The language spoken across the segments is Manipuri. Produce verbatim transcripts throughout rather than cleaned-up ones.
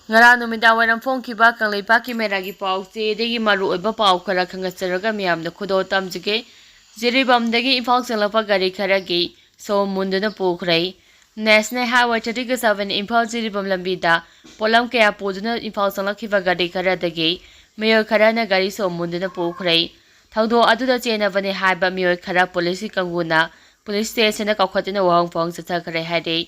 ꯉꯔꯥꯡ ꯅꯨꯃꯤꯗꯥꯡ ꯋꯥꯏꯔꯝ ꯐꯣꯡꯈꯤꯕ ꯀꯪꯂꯩꯄꯥꯛꯀꯤ ꯃꯦꯔꯥꯒꯤ ꯄꯥꯎ ꯆꯦꯗꯒꯤ ꯃꯔꯨꯑꯣꯏꯕ ꯄꯥꯎ ꯈꯔ ꯈꯪꯒꯠꯆꯔꯒ ꯃꯤꯌꯥꯝꯗ ꯈꯨꯗꯣꯜ ꯇꯝꯖꯒꯦ꯫ ꯖꯤꯔꯤꯕꯥꯝꯗꯒꯤ ꯏꯝꯐꯥꯜ ꯆꯪꯂꯛꯄ ꯒꯥꯔꯤ ꯈꯔꯒꯤ ꯁꯣ ꯃꯨꯟꯗꯨꯅ ꯄꯨꯈ꯭ꯔꯦ꯫ National Highway thirty seven Imphal Jiribam ꯂꯝꯕꯤꯗ ꯄꯣꯠꯂꯝ ꯀꯌꯥ ꯄꯨꯗꯨꯅ ꯏꯝꯐꯥꯜ ꯆꯪꯂꯛꯈꯤꯕ ꯒꯥꯔꯤ ꯈꯔꯗꯒꯤ ꯃꯤꯑꯣꯏ ꯈꯔꯅ ꯒꯥꯔꯤ ꯁꯣ ꯃꯨꯟꯗꯨꯅ ꯄꯨꯈ꯭ꯔꯦ꯫ ꯊꯧꯗꯣꯛ ꯑꯗꯨꯗ ꯆꯦꯟꯅꯕꯅꯤ ꯍꯥꯏꯕ ꯃꯤꯑꯣꯏ ꯈꯔ ꯄꯨꯂꯤꯁꯀꯤ ꯀꯥꯡꯕꯨꯅ ꯄꯨꯂꯤꯁ ꯁ꯭ꯇꯦꯁꯟꯗ ꯀꯧꯈꯠꯇꯨꯅ ꯋꯥꯍꯪ ꯄꯥꯎꯍꯪ ꯆꯠꯊꯈ꯭ꯔꯦ ꯍꯥꯏꯔꯤ꯫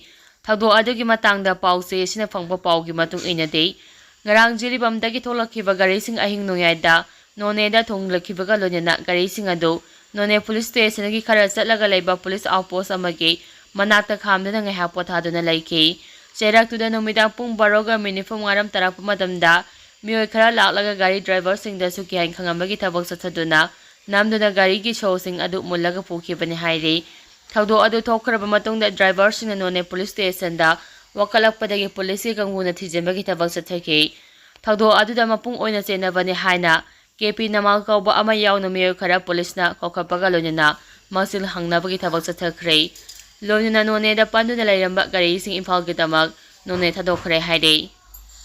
ꯊꯧꯗꯣꯛ ꯑꯗꯨꯒꯤ ꯃꯇꯥꯡꯗ ꯄꯥꯎ ꯆꯦ ꯑꯁꯤꯅ ꯐꯪꯕ ꯄꯥꯎꯒꯤ ꯃꯇꯨꯡ ꯏꯟꯅꯗꯤ, ꯉꯔꯥꯡ ꯖꯤꯔꯤꯕꯥꯝꯗꯒꯤ ꯊꯣꯛꯂꯛꯈꯤꯕ ꯒꯥꯔꯤꯁꯤꯡ ꯑꯍꯤꯡ ꯅꯣꯡꯌꯥꯏꯗ ꯅꯣꯅꯦꯗ ꯊꯨꯡꯂꯛꯈꯤꯕꯒ ꯂꯣꯏꯅꯅ ꯒꯥꯔꯤꯁꯤꯡ ꯑꯗꯨ ꯅꯣꯅꯦ ꯄꯨꯂꯤꯁ ꯁ꯭ꯇꯦꯁꯟꯒꯤ ꯈꯔ ꯆꯠꯂꯒ ꯂꯩꯕ ꯄꯨꯂꯤꯁ ꯑꯥꯎꯠꯄꯣꯁ ꯑꯃꯒꯤ ꯃꯅꯥꯛꯇ ꯈꯥꯝꯗꯨꯅ ꯉꯥꯏꯍꯥꯛ ꯄꯣꯊꯥꯗꯨꯅ ꯂꯩꯈꯤ꯫ ꯆꯩꯔꯛꯇꯨꯗ ꯅꯨꯃꯤꯗꯥꯡ ꯄꯨꯡ ꯕꯥꯔꯣꯒ ꯃꯤꯅꯤꯠ ꯅꯤꯐꯨ ꯃꯉꯥꯔꯣꯝ ꯇꯥꯔꯛꯄ ꯃꯇꯝꯗ ꯃꯤꯑꯣꯏ ꯈꯔ ꯂꯥꯛꯂꯒ ꯒꯥꯔꯤ ꯗ꯭ꯔꯥꯏꯚꯔꯁꯤꯡꯗꯁꯨ ꯀꯤꯍꯟ ꯈꯪꯍꯟꯕꯒꯤ ꯊꯕꯛ ꯆꯠꯊꯗꯨꯅ ꯅꯝꯗꯨꯅ ꯒꯥꯔꯤꯒꯤ ꯁꯣꯁꯤꯡ ꯑꯗꯨ ꯃꯨꯜꯂꯒ ꯄꯨꯈꯤꯕꯅꯤ ꯍꯥꯏꯔꯤ꯫ ꯊꯧꯗꯣꯛ ꯑꯗꯨ ꯊꯣꯛꯈ꯭ꯔꯕ ꯃꯇꯨꯡꯗ ꯗ꯭ꯔꯥꯏꯚꯔꯁꯤꯡꯅ ꯅꯣꯅꯦ ꯄꯨꯂꯤꯁ ꯁ꯭ꯇꯦꯁꯟꯗ ꯋꯥꯀꯠꯂꯛꯄꯗꯒꯤ ꯄꯨꯂꯤꯁꯀꯤ ꯀꯥꯡꯕꯨꯅ ꯊꯤꯖꯤꯟꯕꯒꯤ ꯊꯕꯛ ꯆꯠꯊꯈꯤ꯫ ꯊꯧꯗꯣꯛ ꯑꯗꯨꯗ ꯃꯄꯨꯡ ꯑꯣꯏꯅ ꯆꯦꯟꯅꯕꯅꯤ ꯍꯥꯏꯅ ꯀꯦ ꯄꯤ ꯅꯃꯥꯜ ꯀꯧꯕ ꯑꯃ ꯌꯥꯎꯅ ꯃꯤꯑꯣꯏ ꯈꯔ ꯄꯨꯂꯤꯁꯅ ꯀꯧꯈꯠꯄꯒ ꯂꯣꯏꯅꯅ ꯃꯆꯤꯜ ꯍꯪꯅꯕꯒꯤ ꯊꯕꯛ ꯆꯠꯊꯈ꯭ꯔꯦ꯫ ꯂꯣꯏꯅꯅ ꯅꯣꯅꯦꯗ ꯄꯟꯗꯨꯅ ꯂꯩꯔꯝꯕ ꯒꯥꯔꯤꯁꯤꯡ ꯏꯝꯐꯥꯜꯒꯤꯗꯃꯛ ꯅꯣꯅꯦ ꯊꯥꯗꯣꯛꯈ꯭ꯔꯦ ꯍꯥꯏꯔꯤ꯫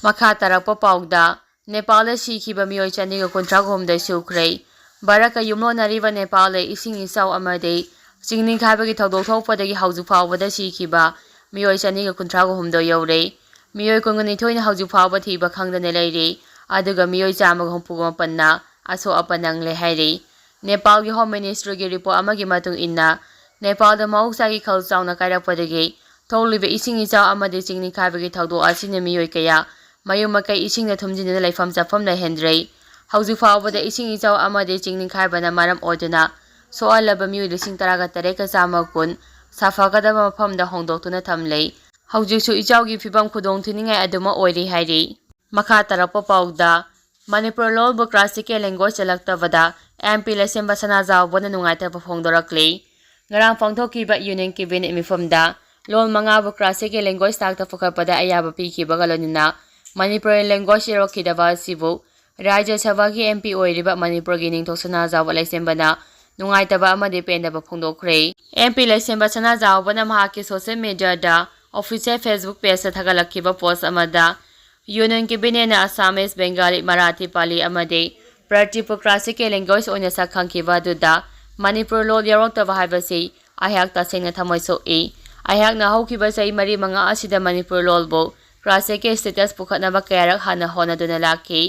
ꯃꯈꯥ ꯇꯥꯔꯛꯄ ꯄꯥꯎꯗ, ꯅꯦꯄꯥꯜꯗ ꯁꯤꯈꯤꯕ ꯃꯤꯑꯣꯏ ꯆꯅꯤꯒ ꯀꯨꯟꯊ꯭ꯔꯥ ꯍꯨꯝꯗꯣꯏ ꯁꯨꯈ꯭ꯔꯦ꯫ ꯚꯥꯔꯠꯀ ꯌꯨꯝꯂꯣꯟꯅꯔꯤꯕ ꯅꯦꯄꯥꯜꯗ ꯏꯁꯤꯡ ꯏꯆꯥꯎ ꯑꯃꯗꯤ ꯆꯤꯡ ꯅꯤꯡꯈꯥꯏꯕꯒꯤ ꯊꯧꯗꯣꯛ ꯊꯣꯛꯄꯗꯒꯤ ꯍꯧꯖꯤꯛ ꯐꯥꯎꯕꯗ ꯁꯤꯈꯤꯕ ꯃꯤꯑꯣꯏ ꯆꯅꯤꯒ ꯀꯨꯟꯊ꯭ꯔꯥ ꯍꯨꯝꯗꯣꯏ ꯌꯧꯔꯦ꯫ ꯃꯤꯑꯣꯏ ꯀꯨꯟꯒ ꯅꯤꯊꯣꯏꯅ ꯍꯧꯖꯤꯛ ꯐꯥꯎꯕ ꯊꯤꯕ ꯈꯪꯗꯅ ꯂꯩꯔꯤ, ꯑꯗꯨꯒ ꯃꯤꯑꯣꯏ ꯆꯥꯝꯃꯒ ꯍꯨꯝꯐꯨ ꯃꯥꯄꯟꯅ ꯑꯁꯣꯛ ꯑꯄꯟ ꯅꯪꯂꯦ ꯍꯥꯏꯔꯤ꯫ ꯅꯦꯄꯥꯜꯒꯤ ꯍꯣꯝ ꯃꯤꯅꯤꯁꯇ꯭ꯔꯤꯒꯤ ꯔꯤꯄꯣꯔꯠ ꯑꯃꯒꯤ ꯃꯇꯨꯡ ꯏꯟꯅ, ꯅꯦꯄꯥꯜꯗ ꯃꯍꯧꯁꯥꯒꯤ ꯈꯜ ꯆꯥꯎꯅ ꯀꯥꯏꯔꯛꯄꯗꯒꯤ ꯊꯣꯛꯂꯤꯕ ꯏꯁꯤꯡ ꯏꯆꯥꯎ ꯑꯃꯗꯤ ꯆꯤꯡ ꯅꯤꯡꯈꯥꯏꯕꯒꯤ ꯊꯧꯗꯣꯛ ꯑꯁꯤꯅ ꯃꯤꯑꯣꯏ ꯀꯌꯥ ꯃꯌꯨꯝ ꯃꯀꯩ ꯏꯁꯤꯡꯅ ꯊꯨꯝꯖꯤꯟꯗꯨꯅ ꯂꯩꯐꯝ ꯆꯥꯐꯝ ꯂꯩꯍꯟꯗ꯭ꯔꯦ꯫ ꯍꯧꯖꯤꯛ ꯐꯥꯎꯕꯗ ꯏꯁꯤꯡ ꯏꯆꯥꯎ ꯑꯃꯗꯤ ꯆꯤꯡ ꯅꯤꯡꯈꯥꯏꯕꯅ ꯃꯔꯝ ꯑꯣꯏꯗꯨꯅ ꯁꯣꯛꯍꯜꯂꯕ ꯃꯤꯑꯣꯏ ꯂꯤꯁꯤꯡ ꯇꯔꯥꯒ ꯇꯔꯦꯠꯀ ꯆꯥꯝꯃ ꯀꯨꯟ ꯁꯥꯐꯒꯗꯕ ꯃꯐꯝꯗ ꯍꯣꯡꯗꯣꯛꯇꯨꯅ ꯊꯝꯂꯦ꯫ ꯍꯧꯖꯤꯛꯁꯨ ꯏꯆꯥꯎꯒꯤ ꯐꯤꯕꯝ ꯈꯨꯗꯣꯡ ꯊꯤꯅꯤꯡꯉꯥꯏ ꯑꯗꯨꯃꯛ ꯑꯣꯏꯔꯤ ꯍꯥꯏꯔꯤ꯫ ꯃꯈꯥ ꯇꯥꯔꯛꯄ ꯄꯥꯎꯗ, ꯃꯅꯤꯄꯨꯔ ꯂꯣꯜꯕꯨ classical language ꯆꯜꯂꯛꯇꯕꯗ ꯑꯦꯝ ꯄꯤ ꯂꯩꯁꯦꯝꯕ ꯁꯅꯥꯖꯥꯎꯕꯅ ꯅꯨꯡꯉꯥꯏꯇꯕ ꯐꯣꯡꯗꯣꯔꯛꯂꯤ꯫ ꯉꯔꯥꯡ ꯄꯥꯡꯊꯣꯛꯈꯤꯕ Union Cabinet ꯃꯤꯐꯝꯗ ꯂꯣꯜ ꯃꯉꯥꯕꯨ classical language ꯊꯥꯛꯇ ꯄꯨꯈꯠꯄꯗ ꯑꯌꯥꯕ ꯄꯤꯈꯤꯕꯒ ꯂꯣꯏꯅꯅ ꯃꯅꯤꯄꯨꯔꯤ language ꯌꯧꯔꯛꯈꯤꯗꯕ ꯑꯁꯤꯕꯨ ꯔꯥꯖ꯭ꯌ ꯁꯚꯥꯒꯤ ꯑꯦꯝ ꯄꯤ ꯑꯣꯏꯔꯤꯕ ꯃꯅꯤꯄꯨꯔꯒꯤ ꯅꯤꯡꯊꯧ ꯁꯅꯥꯖꯥꯎꯕ ꯂꯩꯁꯦꯝꯕꯅ ꯅꯨꯡꯉꯥꯏꯇꯕ ꯑꯃꯗꯤ ꯄꯦꯟꯗꯕ ꯐꯣꯡꯗꯣꯛꯈ꯭ꯔꯦ꯫ ꯑꯦꯝ ꯄꯤ ꯂꯩꯁꯦꯝꯕ ꯁꯅꯥꯖꯥꯎꯕꯅ ꯃꯍꯥꯛꯀꯤ social media ꯗ official Facebook page ꯇ ꯊꯥꯒꯠꯂꯛꯈꯤꯕ post ꯑꯃꯗ, Union Cabinet-ꯅ Assamese, Bengali, Marathi, Pali ꯑꯃꯗꯤ Pratik-ꯄꯨ classical language ꯑꯣꯏꯅ ꯁꯛ ꯈꯪꯈꯤꯕ ꯑꯗꯨꯗ ꯃꯅꯤꯄꯨꯔ ꯂꯣꯜ ꯌꯥꯎꯔꯛꯇꯕ ꯍꯥꯏꯕꯁꯤ ꯑꯩꯍꯥꯛ ꯇꯁꯦꯡꯅ ꯊꯃꯣꯏ ꯁꯣꯛꯏ꯫ ꯑꯩꯍꯥꯛꯅ ꯍꯧꯈꯤꯕ ꯆꯍꯤ ꯃꯔꯤ ꯃꯉꯥ ꯑꯁꯤꯗ ꯃꯅꯤꯄꯨꯔ ꯂꯣꯜꯕꯨ classical status ꯄꯨꯈꯠꯅꯕ ꯀꯌꯥꯔꯛ ꯍꯥꯟꯅ ꯍꯣꯠꯅꯗꯨꯅ ꯂꯥꯛꯈꯤ꯫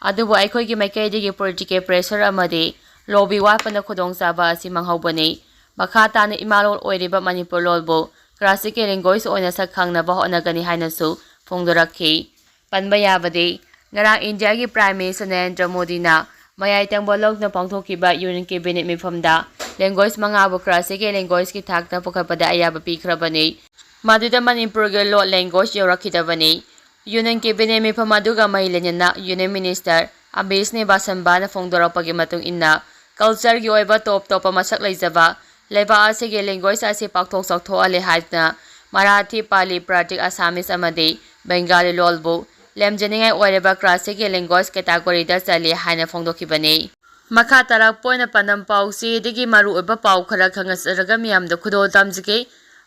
ꯑꯗꯨꯕꯨ ꯑꯩꯈꯣꯏꯒꯤ ꯃꯥꯏꯀꯩꯗꯒꯤ political pressure ꯑꯃꯗꯤ lobby ꯋꯥꯠꯄꯅ ꯈꯨꯗꯣꯡꯆꯥꯕ ꯑꯁꯤ ꯃꯥꯡꯍꯧꯕꯅꯤ꯫ ꯃꯈꯥ ꯇꯥꯅ ꯏꯃꯥ ꯂꯣꯜ ꯑꯣꯏꯔꯤꯕ ꯃꯅꯤꯄꯨꯔ ꯂꯣꯜꯕꯨ classical language ꯑꯣꯏꯅ ꯁꯛ ꯈꯪꯅꯕ ꯍꯣꯠꯅꯒꯅꯤ ꯍꯥꯏꯅꯁꯨ ꯐꯣꯡꯗꯣꯔꯛꯈꯤ꯫ ꯄꯟꯕ ꯌꯥꯕꯗꯤ, ꯉꯔꯥꯡ ꯏꯟꯗꯤꯌꯥꯒꯤ Prime Minister ꯅꯔꯦꯟꯗ꯭ꯔ ꯃꯣꯗꯤꯅ ꯃꯌꯥꯏ ꯇꯪꯕ ꯂꯧꯗꯨꯅ ꯄꯥꯡꯊꯣꯛꯈꯤꯕ Union Cabinet ꯃꯤꯐꯝꯗ language ꯃꯉꯥꯕꯨ classical language-ꯀꯤ ꯊꯥꯛꯇ ꯄꯨꯈꯠꯄꯗ ꯑꯌꯥꯕ ꯄꯤꯈ꯭ꯔꯕꯅꯤ꯫ ꯃꯗꯨꯗ ꯃꯅꯤꯄꯨꯔꯒꯤ ꯂꯣꯜ language ꯌꯧꯔꯛꯈꯤꯗꯕꯅꯤ꯫ Union Cabinet ꯃꯤꯐꯝ ꯑꯗꯨꯒ ꯃꯔꯤ ꯂꯩꯅꯅ Union Minister ꯑꯕꯤꯁꯅꯤ ꯕꯥꯁꯟꯕꯥꯅ ꯐꯣꯡꯗꯣꯔꯛꯄꯒꯤ ꯃꯇꯨꯡ ꯏꯟꯅ, culture-ꯒꯤ ꯑꯣꯏꯕ ꯇꯣꯞ ꯇꯣꯞꯄ ꯃꯁꯛ ꯂꯩꯖꯕ ꯂꯩꯕꯥꯛ ꯑꯁꯤꯒꯤ language ꯑꯁꯤ ꯄꯥꯛꯊꯣꯛ ꯆꯥꯎꯊꯣꯛꯍꯜꯂꯦ ꯍꯥꯏꯗꯨꯅ Marathi, Pali, Pratik, Assamese ꯑꯃꯗꯤ Bengali ꯂꯣꯜꯕꯨ ꯂꯦꯝꯖꯅꯤꯡꯉꯥꯏ ꯑꯣꯏꯔꯕ classical language category-ꯗ ꯆꯜꯂꯤ ꯍꯥꯏꯅ ꯐꯣꯡꯗꯣꯛꯈꯤꯕꯅꯤ꯫ ꯃꯈꯥ ꯇꯥꯔꯛꯄ ꯑꯣꯏꯅ ꯄꯥꯟꯗꯝ ꯄꯥꯎꯆꯦꯗꯒꯤ ꯃꯔꯨꯑꯣꯏꯕ ꯄꯥꯎ ꯈꯔ ꯈꯪꯍꯟꯖꯔꯒ ꯃꯤꯌꯥꯝꯗ ꯈꯨꯗꯣꯜ ꯇꯝꯖꯒꯦ꯫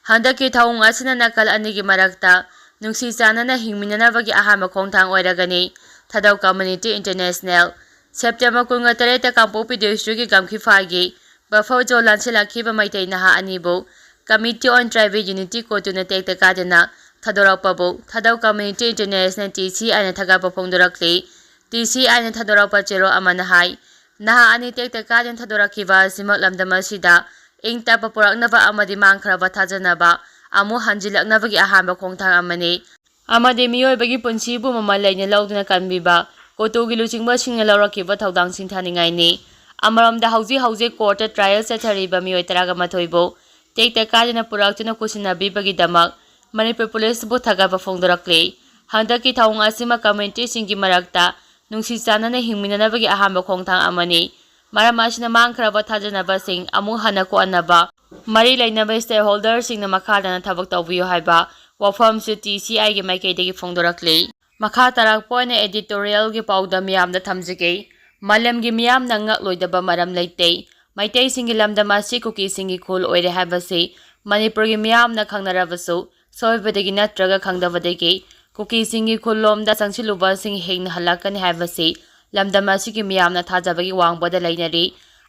ꯍꯟꯗꯛꯀꯤ ꯊꯧꯑꯣꯡ ꯑꯁꯤꯅ ꯅꯥꯀꯜ ꯑꯅꯤꯒꯤ ꯃꯔꯛꯇ ꯅꯨꯡꯁꯤ ꯆꯥꯟꯅꯅ ꯍꯤꯡꯃꯤꯟꯅꯅꯕꯒꯤ ꯑꯍꯥꯟꯕ ꯈꯣꯡꯊꯥꯡ ꯑꯣꯏꯔꯒꯅꯤ꯫ ꯊꯥꯗꯧ Community International꯫ September ꯀꯨꯟꯒ ꯇꯔꯦꯠꯇ ꯀꯥꯡꯄꯣꯛꯄꯤ district-ꯀꯤ ꯒꯝꯈꯤꯐꯥꯒꯤ buffer zone ꯂꯥꯟꯁꯤꯜꯂꯛꯈꯤꯕ ꯃꯩꯇꯩ ꯅꯍꯥ ꯑꯅꯤꯕꯨ Committee on Tribal Unity ꯀꯣꯇꯨꯅ ꯇꯦꯛꯇ ꯀꯥꯏꯗꯅ ꯊꯥꯗꯣꯔꯛꯄꯕꯨ ꯊꯥꯗꯧ Community International, TCI-ꯅ ꯊꯥꯒꯠꯄ ꯐꯣꯡꯗꯣꯔꯛꯂꯤ꯫ TCI-ꯅ ꯊꯥꯗꯣꯔꯛꯄ ꯆꯦꯔꯣꯜ ꯑꯃꯅ ꯍꯥꯏ, ꯅꯍꯥ ꯑꯅꯤ ꯇꯦꯛꯇ ꯀꯥꯏꯗꯅ ꯊꯥꯗꯣꯔꯛꯈꯤꯕ ꯑꯁꯤꯃꯛ ꯂꯝꯗꯝ ꯑꯁꯤꯗ ꯏꯪ ꯇꯞꯄ ꯄꯨꯔꯛꯅꯕ ꯑꯃꯗꯤ ꯃꯥꯡꯈ꯭ꯔꯕ ꯊꯥꯖꯅꯕ ꯑꯃꯨꯛ ꯍꯟꯖꯤꯜꯂꯛꯅꯕꯒꯤ ꯑꯍꯥꯟꯕ ꯈꯣꯡꯊꯥꯡ ꯑꯃꯅꯤ꯫ ꯑꯃꯗꯤ ꯃꯤꯑꯣꯏꯕꯒꯤ ꯄꯨꯟꯁꯤꯕꯨ ꯃꯃꯜ ꯂꯩꯅ ꯂꯧꯗꯨꯅ ꯀꯟꯕꯤꯕ ꯀꯣꯇꯨꯒꯤ ꯂꯨꯆꯤꯡꯕꯁꯤꯡꯅ ꯂꯧꯔꯛꯈꯤꯕ ꯊꯧꯗꯥꯡ ꯁꯤꯡꯊꯥꯅꯤꯡꯉꯥꯏꯅꯤ꯫ ꯑꯃꯔꯣꯝꯗ ꯍꯧꯖꯤꯛ ꯍꯧꯖꯤꯛ court-ꯇ trial ꯆꯠꯊꯔꯤꯕ ꯃꯤꯑꯣꯏ ꯇꯔꯥꯒ ꯃꯥꯊꯣꯏꯕꯨ ꯇꯦꯛꯇ ꯀꯥꯏꯗꯅ ꯄꯨꯔꯛꯇꯨꯅ ꯀꯨꯁꯤꯟꯅꯕꯤꯕꯒꯤꯗꯃꯛ ꯃꯅꯤꯄꯨꯔ ꯄꯨꯂꯤꯁꯄꯨ ꯊꯥꯒꯠꯄ ꯐꯣꯡꯗꯣꯔꯛꯂꯤ꯫ ꯍꯟꯗꯛꯀꯤ ꯊꯧꯑꯣꯡ ꯑꯁꯤꯃ community-ꯁꯤꯡꯒꯤ ꯃꯔꯛꯇ ꯅꯨꯡꯁꯤ ꯆꯥꯟꯅꯅ ꯍꯤꯡꯃꯤꯟꯅꯅꯕꯒꯤ ꯑꯍꯥꯟꯕ ꯈꯣꯡꯊꯥꯡ ꯑꯃꯅꯤ꯫ ꯃꯔꯝ ꯑꯁꯤꯅ ꯃꯥꯡꯈ꯭ꯔꯕ ꯊꯥꯖꯅꯕꯁꯤꯡ ꯑꯃꯨꯛ ꯍꯟꯅ ꯀꯣꯛꯍꯟꯅꯕ ꯃꯔꯤ ꯂꯩꯅꯕ stakeholder-ꯁꯤꯡꯅ ꯃꯈꯥ ꯇꯥꯅ ꯊꯕꯛ ꯇꯧꯕꯤꯌꯨ ꯍꯥꯏꯕ ꯋꯥꯐꯝꯁꯨ TCI-ꯒꯤ ꯃꯥꯏꯀꯩꯗꯒꯤ ꯐꯣꯡꯗꯣꯔꯛꯂꯤ꯫ ꯃꯈꯥ ꯇꯥꯔꯛꯄ ꯑꯣꯏꯅ editorial-ꯒꯤ ꯄꯥꯎꯗꯝ ꯃꯤꯌꯥꯝꯗ ꯊꯝꯖꯒꯦ꯫ ꯃꯥꯂꯦꯝꯒꯤ ꯃꯤꯌꯥꯝꯅ ꯉꯛꯂꯣꯏꯗꯕ ꯃꯔꯝ ꯂꯩꯇꯦ꯫ ꯃꯩꯇꯩꯁꯤꯡꯒꯤ ꯂꯝꯗꯝ ꯑꯁꯤ ꯀꯨꯀꯤꯁꯤꯡꯒꯤ ꯈꯨꯜ ꯑꯣꯏꯔꯦ ꯍꯥꯏꯕꯁꯤ ꯃꯅꯤꯄꯨꯔꯒꯤ ꯃꯤꯌꯥꯝꯅ ꯈꯪꯅꯔꯕꯁꯨ, ꯁꯣꯏꯕꯗꯒꯤ ꯅꯠꯇ꯭ꯔꯒ ꯈꯪꯗꯕꯗꯒꯤ ꯀꯨꯀꯤꯁꯤꯡꯒꯤ ꯈꯨꯜꯂꯣꯝꯗ ꯆꯪꯁꯤꯜꯂꯨꯕꯁꯤꯡ ꯍꯤꯡꯅ ꯍꯜꯂꯛꯀꯅꯤ ꯍꯥꯏꯕꯁꯤ ꯂꯝꯗꯝ ꯑꯁꯤꯒꯤ ꯃꯤꯌꯥꯝꯅ ꯊꯥꯖꯕꯒꯤ ꯋꯥꯡꯃꯗ ꯂꯩꯅꯔꯤ꯫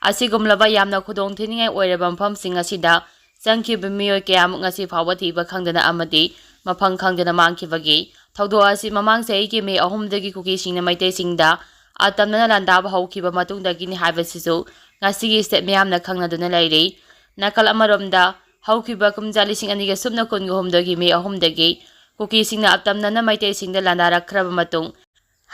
ꯑꯁꯤꯒꯨꯝꯂꯕ ꯌꯥꯝꯅ ꯈꯨꯗꯣꯡ ꯊꯤꯅꯤꯡꯉꯥꯏ ꯑꯣꯏꯔꯕ ꯃꯐꯝꯁꯤꯡ ꯑꯁꯤꯗ ꯆꯪꯈꯤꯕ ꯃꯤꯑꯣꯏ ꯀꯌꯥꯃꯨꯛ ꯉꯁꯤ ꯐꯥꯎꯕ ꯊꯤꯕ ꯈꯪꯗꯅ ꯑꯃꯗꯤ ꯃꯐꯝ ꯈꯪꯗꯅ ꯃꯥꯡꯈꯤꯕꯒꯤ ꯊꯧꯗꯣꯛ ꯑꯁꯤ ꯃꯃꯥꯡ ꯆꯍꯤꯒꯤ ꯃꯦ ꯑꯍꯨꯝꯗꯒꯤ ꯀꯨꯀꯤꯁꯤꯡꯅ ꯃꯩꯇꯩꯁꯤꯡꯗ ꯑꯇꯝꯅꯅ ꯂꯥꯟꯗꯥꯕ ꯍꯧꯈꯤꯕ ꯃꯇꯨꯡꯗꯒꯤꯅꯤ ꯍꯥꯏꯕꯁꯤꯁꯨ ꯉꯁꯤꯒꯤ ꯁ꯭ꯇꯦꯠ ꯃꯤꯌꯥꯝꯅ ꯈꯪꯅꯗꯨꯅ ꯂꯩꯔꯤ꯫ ꯅꯥꯀꯜ ꯑꯃꯔꯣꯝꯗ, ꯍꯧꯈꯤꯕ ꯀꯨꯝꯖꯥ ꯂꯤꯁꯤꯡ ꯑꯅꯤꯒ ꯁꯨꯞꯅ ꯀꯨꯟꯒ ꯍꯨꯝꯗꯣꯏꯒꯤ ꯃꯦ ꯑꯍꯨꯝꯗꯒꯤ ꯀꯨꯀꯤꯁꯤꯡꯅ ꯑꯇꯝꯅꯅ ꯃꯩꯇꯩꯁꯤꯡꯗ ꯂꯥꯟꯗꯥꯔꯛꯈ꯭ꯔꯕ ꯃꯇꯨꯡ,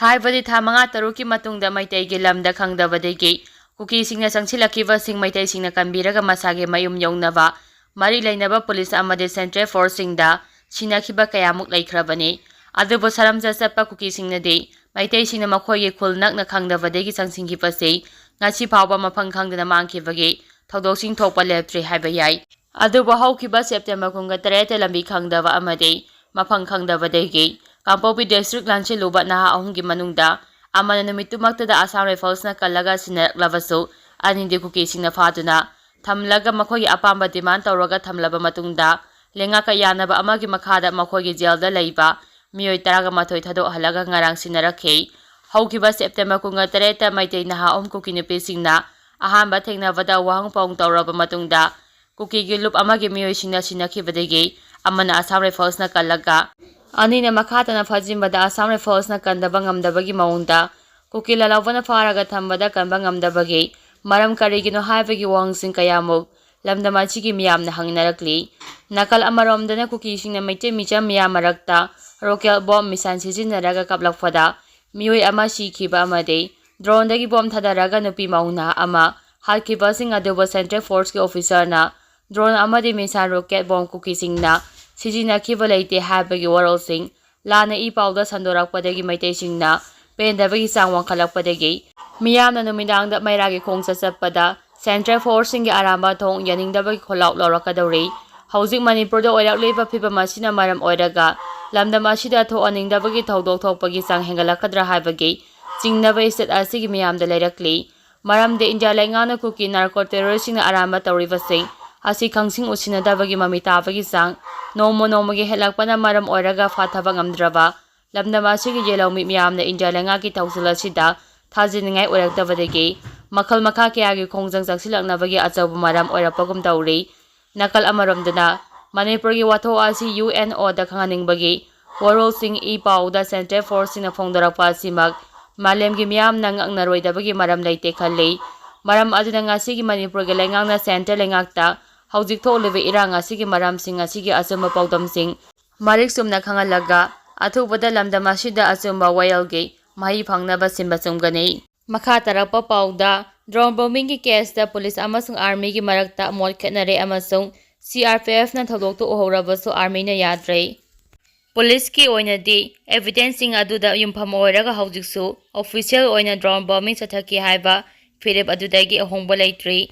ꯍꯥꯏꯕꯗꯤ ꯊꯥ ꯃꯉꯥ ꯇꯔꯨꯛꯀꯤ ꯃꯇꯨꯡꯗ ꯃꯩꯇꯩꯒꯤ ꯂꯝꯗ ꯈꯪꯗꯕꯗꯒꯤ ꯀꯨꯀꯤꯁꯤꯡꯅ ꯆꯪꯁꯤꯜꯂꯛꯈꯤꯕꯁꯤꯡ ꯃꯩꯇꯩꯁꯤꯡꯅ ꯀꯟꯕꯤꯔꯒ ꯃꯁꯥꯒꯤ ꯃꯌꯨꯝ ꯌꯧꯅꯕ ꯃꯔꯤ ꯂꯩꯅꯕ ꯄꯨꯂꯤꯁ ꯑꯃꯗꯤ ꯁꯦꯟꯇ꯭ꯔꯦꯜ ꯐꯣꯔꯁꯁꯤꯡꯗ ꯁꯤꯟꯅꯈꯤꯕ ꯀꯌꯥꯃꯨꯛ ꯂꯩꯈ꯭ꯔꯕꯅꯤ꯫ ꯑꯗꯨꯕꯨ ꯁꯔꯝꯆꯠ ꯆꯠꯄ ꯀꯨꯀꯤꯁꯤꯡꯅꯗꯤ ꯃꯩꯇꯩꯁꯤꯡꯅ ꯃꯈꯣꯏꯒꯤ ꯈꯨꯜ ꯅꯛꯅ ꯈꯪꯗꯕꯗꯒꯤ ꯆꯪꯁꯤꯟꯈꯤꯕꯁꯤ ꯉꯁꯤ ꯐꯥꯎꯕ ꯃꯐꯝ ꯈꯪꯗꯅ ꯃꯥꯡꯈꯤꯕꯒꯤ ꯊꯧꯗꯣꯛꯁꯤꯡ ꯊꯣꯛꯄ ꯂꯦꯞꯇ꯭ꯔꯤ ꯍꯥꯏꯕ ꯌꯥꯏ꯫ ꯑꯗꯨꯕꯨ ꯍꯧꯈꯤꯕ ꯁꯦꯞꯇꯦꯝꯕꯔ ꯀꯨꯟꯒ ꯇꯔꯦꯠꯇ ꯂꯝꯕꯤ ꯈꯪꯗꯕ ꯑꯃꯗꯤ ꯃꯐꯝ ꯈꯪꯗꯕꯗꯒꯤ ꯀꯥꯡꯄꯣꯛꯄꯤ ꯗꯤꯁꯇ꯭ꯔꯤꯛ ꯂꯥꯟꯁꯤꯜꯂꯨꯕ ꯅꯍꯥ ꯑꯍꯨꯝꯒꯤ ꯃꯅꯨꯡꯗ ꯑꯃꯅ ꯅꯨꯃꯤꯠꯇꯨꯃꯛꯇꯗ ꯑꯁꯥꯝ ꯔꯥꯏꯐꯜꯁꯅ ꯀꯜꯂꯒ ꯁꯤꯟꯅꯔꯛꯂꯕꯁꯨ, ꯑꯅꯤꯗꯤ ꯀꯨꯀꯤꯁꯤꯡꯅ ꯐꯥꯗꯨꯅ ꯊꯝꯂꯒ ꯃꯈꯣꯏꯒꯤ ꯑꯄꯥꯝꯕ ꯗꯤꯃꯥꯟ ꯇꯧꯔꯒ ꯊꯝꯂꯕ ꯃꯇꯨꯡꯗ, ꯂꯩꯉꯥꯛꯀ ꯌꯥꯅꯕ ꯑꯃꯒꯤ ꯃꯈꯥꯗ ꯃꯈꯣꯏꯒꯤ ꯖꯦꯜꯗ ꯂꯩꯕ ꯃꯤꯑꯣꯏ ꯇꯔꯥꯒ ꯃꯥꯊꯣꯏ ꯊꯥꯗꯣꯛꯍꯜꯂꯒ ꯉꯔꯥꯡ ꯁꯤꯟꯅꯔꯛꯈꯤ꯫ ꯍꯧꯈꯤꯕ ꯁꯦꯞꯇꯦꯝꯕꯔ ꯀꯨꯟꯒ ꯇꯔꯦꯠꯇ ꯃꯩꯇꯩ ꯅꯍꯥ ꯑꯍꯨꯝ ꯀꯨꯀꯤ ꯅꯨꯄꯤꯁꯤꯡꯅ ꯑꯍꯥꯟꯕ ꯊꯦꯡꯅꯕꯗ ꯋꯥꯍꯪ ꯄꯥꯎꯍꯪ ꯇꯧꯔꯕ ꯃꯇꯨꯡꯗ, ꯀꯨꯀꯤꯒꯤ ꯂꯨꯞ ꯑꯃꯒꯤ ꯃꯤꯑꯣꯏꯁꯤꯡꯅ ꯁꯤꯟꯅꯈꯤꯕꯗꯒꯤ ꯑꯃꯅ ꯑꯁꯥꯝ ꯔꯥꯏꯐꯜꯁꯅ ꯀꯜꯂꯒ, ꯑꯅꯤꯅ ꯃꯈꯥ ꯇꯥꯅ ꯐꯥꯖꯤꯟꯕꯗ ꯑꯁꯥꯝ ꯔꯥꯏꯐꯜꯁꯅ ꯀꯟꯗꯕ ꯉꯝꯗꯕꯒꯤ ꯃꯑꯣꯡꯗ ꯀꯨꯀꯤ ꯂꯥꯂꯧꯕꯅ ꯐꯥꯔꯒ ꯊꯝꯕꯗ ꯀꯟꯕ ꯉꯝꯗꯕꯒꯤ ꯃꯔꯝ ꯀꯔꯤꯒꯤꯅꯣ ꯍꯥꯏꯕꯒꯤ ꯋꯥꯍꯪꯁꯤꯡ ꯀꯌꯥꯃꯨꯛ ꯂꯝꯗꯝ ꯑꯁꯤꯒꯤ ꯃꯤꯌꯥꯝꯅ ꯍꯪꯅꯔꯛꯂꯤ꯫ ꯅꯥꯀꯜ ꯑꯃꯔꯣꯝꯗꯅ ꯀꯨꯀꯤꯁꯤꯡꯅ ꯃꯩꯇꯩ ꯃꯤꯆꯝ ꯃꯤꯌꯥꯝ ꯃꯔꯛꯇ ꯔꯣꯀꯦꯠ ꯕꯣꯝ ꯃꯤꯁꯥꯏꯜ ꯁꯤꯖꯤꯟꯅꯔꯒ ꯀꯥꯞꯂꯛꯄꯗ ꯃꯤꯑꯣꯏ ꯑꯃ ꯁꯤꯈꯤꯕ ꯑꯃꯗꯤ ꯗ꯭ꯔꯣꯟꯗꯒꯤ ꯕꯣꯝ ꯊꯥꯗꯔꯒ ꯅꯨꯄꯤ ꯃꯧ ꯅꯍꯥ ꯑꯃ ꯍꯥꯠꯈꯤꯕꯁꯤꯡ ꯑꯗꯨꯕꯨ ꯁꯦꯟꯇ꯭ꯔꯦꯜ ꯐꯣꯔꯁꯀꯤ ꯑꯣꯐꯤꯁꯔꯅ ꯗ꯭ꯔꯣꯟ ꯑꯃꯗꯤ ꯃꯤꯁꯥꯏꯜ ꯔꯣꯀꯦꯠ ꯕꯣꯝ ꯀꯨꯀꯤꯁꯤꯡꯅ ꯁꯤꯖꯤꯟꯅꯈꯤꯕ ꯂꯩꯇꯦ ꯍꯥꯏꯕꯒꯤ ꯋꯥꯔꯣꯜꯁꯤꯡ ꯂꯥꯟꯅ ꯏ ꯄꯥꯎꯗ ꯁꯟꯗꯣꯔꯛꯄꯗꯒꯤ ꯃꯩꯇꯩꯁꯤꯡꯅ ꯄꯦꯟꯗꯕꯒꯤ ꯆꯥꯡ ꯋꯥꯡꯈꯠꯂꯛꯄꯗꯒꯤ ꯃꯤꯌꯥꯝꯅ ꯅꯨꯃꯤꯗꯥꯡꯗ ꯃꯩꯔꯥꯒꯤ ꯈꯣꯡꯆꯠ ꯆꯠꯄꯗ ꯁꯦꯟꯇ꯭ꯔꯦꯜ ꯐꯣꯔꯁꯁꯤꯡꯒꯤ ꯑꯔꯥꯟꯕ ꯊꯧꯑꯣꯡ ꯌꯥꯅꯤꯡꯗꯕꯒꯤ ꯈꯣꯜꯂꯥꯎ ꯂꯧꯔꯛꯀꯗꯧꯔꯤ꯫ ꯍꯧꯖꯤꯛ ꯃꯅꯤꯄꯨꯔꯗ ꯑꯣꯏꯔꯛꯂꯤꯕ ꯐꯤꯕꯝ ꯑꯁꯤꯅ ꯃꯔꯝ ꯑꯣꯏꯔꯒ ꯂꯝꯗꯝ ꯑꯁꯤꯗ ꯊꯣꯛꯍꯟꯅꯤꯡꯗꯕꯒꯤ ꯊꯧꯗꯣꯛ ꯊꯣꯛꯄꯒꯤ ꯆꯥꯡ ꯍꯦꯟꯒꯠꯂꯛꯀꯗ꯭ꯔꯥ ꯍꯥꯏꯕꯒꯤ ꯆꯤꯡꯅꯕ ꯁ꯭ꯇꯦꯠ ꯑꯁꯤꯒꯤ ꯃꯤꯌꯥꯝꯗ ꯂꯩꯔꯛꯂꯤ꯫ ꯃꯔꯝꯗꯤ ꯏꯟꯗꯤꯌꯥ ꯂꯩꯉꯥꯛꯅ ꯀꯨꯀꯤ ꯅꯥꯔꯀꯣ ꯇꯦꯔꯣꯔꯤꯁꯁꯤꯡꯅ ꯑꯔꯥꯟꯕ ꯇꯧꯔꯤꯕꯁꯤꯡ ꯑꯁꯤ ꯈꯪꯁꯤꯡ ꯎꯁꯤꯟꯅꯗꯕꯒꯤ ꯃꯃꯤ ꯇꯥꯕꯒꯤ ꯆꯥꯡ ꯅꯣꯡꯃ ꯅꯣꯡꯃꯒꯤ ꯍꯦꯜꯂꯛꯄꯅ ꯃꯔꯝ ꯑꯣꯏꯔꯒ ꯐꯥꯊꯕ ꯉꯝꯗ꯭ꯔꯕ ꯂꯝꯗꯝ ꯑꯁꯤꯒꯤ ꯌꯦꯜꯍꯧꯃꯤ ꯃꯤꯌꯥꯝꯅ ꯏꯟꯗꯤꯌꯥ ꯂꯩꯉꯥꯛꯀꯤ ꯊꯧꯁꯤꯜ ꯑꯁꯤꯗ ꯊꯥꯖꯅꯤꯡꯉꯥꯏ ꯑꯣꯏꯔꯛꯇꯕꯗꯒꯤ ꯃꯈꯜ ꯃꯈꯥ ꯀꯌꯥꯒꯤ ꯈꯣꯡꯖꯪ ꯆꯪꯁꯤꯜꯂꯛꯅꯕꯒꯤ ꯑꯆꯧꯕ ꯃꯔꯝ ꯑꯣꯏꯔꯛꯄꯒꯨꯝ ꯇꯧꯔꯤ꯫ ꯅꯥꯀꯜ ꯑꯃꯔꯣꯝꯗꯅ ꯃꯅꯤꯄꯨꯔꯒꯤ ꯋꯥꯊꯣꯛ ꯑꯁꯤ ꯌꯨ ꯑꯦꯟ ꯑꯣꯗ ꯈꯪꯍꯟꯅꯤꯡꯕꯒꯤ ꯋꯥꯔꯣꯜꯁꯤꯡ ꯏ ꯄꯥꯎꯗ ꯁꯦꯟꯇ꯭ꯔꯦꯜ ꯐꯣꯔꯁꯁꯤꯡꯅ ꯐꯣꯡꯗꯣꯔꯛꯄ ꯑꯁꯤꯃꯛ ꯃꯥꯂꯦꯝꯒꯤ ꯃꯤꯌꯥꯝꯅ ꯉꯛꯅꯔꯣꯏꯗꯕꯒꯤ ꯃꯔꯝ ꯂꯩꯇꯦ ꯈꯜꯂꯤ꯫ ꯃꯔꯝ ꯑꯗꯨꯅ ꯉꯁꯤꯒꯤ ꯃꯅꯤꯄꯨꯔꯒꯤ ꯂꯩꯉꯥꯛꯅ ꯁꯦꯟꯇ꯭ꯔꯦꯜ ꯂꯩꯉꯥꯛꯇ ꯍꯧꯖꯤꯛ ꯊꯣꯛꯂꯤꯕ ꯏꯔꯥꯡ ꯑꯁꯤꯒꯤ ꯃꯔꯝꯁꯤꯡ ꯑꯁꯤꯒꯤ ꯑꯆꯨꯝꯕ ꯄꯥꯎꯗꯝꯁꯤꯡ ꯃꯔꯤꯛ ꯆꯨꯝꯅ ꯈꯪꯍꯜꯂꯒ ꯑꯊꯨꯕꯗ ꯂꯝꯗꯝ ꯑꯁꯤꯗ ꯑꯆꯨꯝꯕ ꯋꯥꯌꯦꯜꯒꯤ ꯃꯍꯩ ꯐꯪꯅꯕ ꯁꯤꯟꯕ ꯆꯨꯝꯒꯅꯤ꯫ ꯃꯈꯥ ꯇꯥꯔꯛꯄ ꯄꯥꯎꯗ, ꯗ꯭ꯔꯣꯟ ꯕꯣꯝꯕꯤꯡꯒꯤ ꯀꯦꯁꯇ ꯄꯨꯂꯤꯁ ꯑꯃꯁꯨꯡ ꯑꯥꯔꯃꯤꯒꯤ ꯃꯔꯛꯇ ꯃꯣꯠ ꯈꯦꯠꯅꯔꯦ ꯑꯃꯁꯨꯡ ꯁꯤ ꯑꯥꯔ ꯄꯤ ꯑꯦꯐꯅ ꯊꯧꯗꯣꯛꯇꯨ ꯎꯍꯧꯔꯕꯁꯨ ꯑꯥꯔꯃꯤꯅ ꯌꯥꯗ꯭ꯔꯦ꯫ ꯄꯨꯂꯤꯁꯀꯤ ꯑꯣꯏꯅꯗꯤ ꯑꯦꯚꯤꯗꯦꯟꯁꯁꯤꯡ ꯑꯗꯨꯗ ꯌꯨꯝꯐꯝ ꯑꯣꯏꯔꯒ ꯍꯧꯖꯤꯛꯁꯨ ꯑꯣꯐꯤꯁꯤꯌꯦꯜ ꯑꯣꯏꯅ ꯗ꯭ꯔꯣꯟ ꯕꯣꯝꯕꯤꯡ ꯆꯠꯊꯈꯤ ꯍꯥꯏꯕ ꯐꯤꯔꯦꯞ ꯑꯗꯨꯗꯒꯤ ꯑꯍꯣꯡꯕ ꯂꯩꯇ꯭ꯔꯤ꯫